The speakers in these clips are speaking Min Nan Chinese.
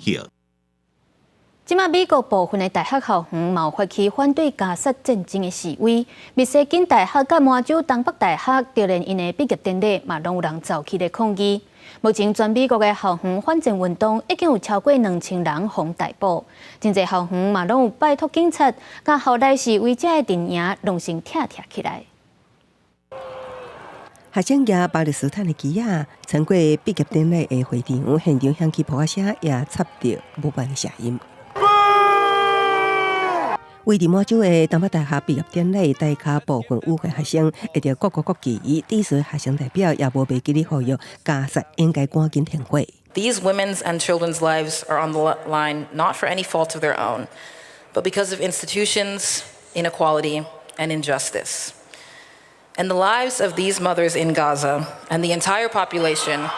現。這馬美國部分的大學校園嘛有發起反對加薩戰爭的示威，密西根大學佮麻州東北大學，就連𪜶的畢業典禮嘛，攏有人走去咧抗議。目前全美國的校園反戰運動已經有超過2000人予逮捕，真濟校園嘛攏有拜託警察，共校內示威者的陣營攏先拆拆起來。學生舉巴勒斯坦的旗仔，穿過畢業典禮的會場，現場響起噗仔聲，也插著不滿的聲音。位佇麻州的東北大學畢業典禮，台跤部分與會學生挾著各國國旗，支持學生代表也無袂記得呼籲加薩應該趕緊停火。 These women's and children's lives are on the line not for any fault of their own, but because of institutions, inequality, and injustice. And the lives of these mothers in Gaza and the entire population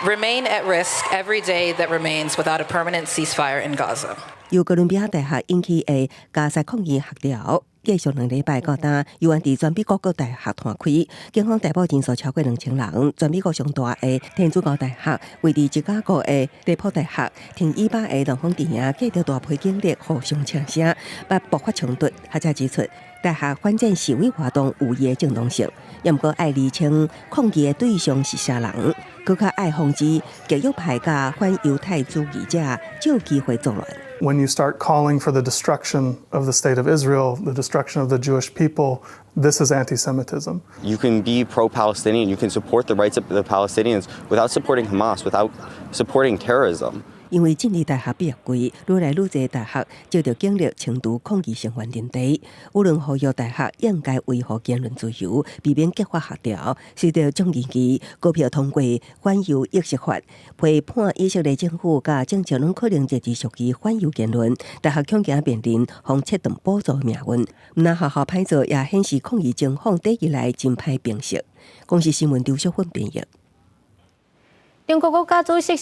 remain at risk every day that remains without a permanent ceasefire in Gaza. 由哥倫比亞大學引起的加薩抗議學潮，繼續2禮拜到今，猶原佇全美國各大學傳開，警方逮捕人數超過2000人。全美國上大的天主教大學，位佇芝加哥的德普大學，停以巴的兩方陣營隔著大批警力互相嗆聲，捌爆發衝突。學者指出，大學反戰示威活動有伊的正當性，也毋過愛釐清抗議的對象是啥人，閣較愛防止極右派佮反猶太主義者藉機會作亂。 When you start calling for the destruction of the state of Israel, the destruction of the Jewish people, this is anti-Semitism. You can be pro-Palestinian, you can support the rights of the Palestinians without supporting Hamas, without supporting terrorism. 因為進入大學畢業季，愈來愈濟大學遭到警力清除抗議聲援陣地。有人呼籲大學應該維護言論自由，避免激發學潮。隨著眾議院高票通過反猶抑釋法，批判以色列政府佮政策攏可能政治屬於反猶言論，大學恐驚面臨予切斷補助命運。毋但學校歹做，也顯示抗議情況短期內真歹平息。公視新聞劉淑芬編譯。中國國家主席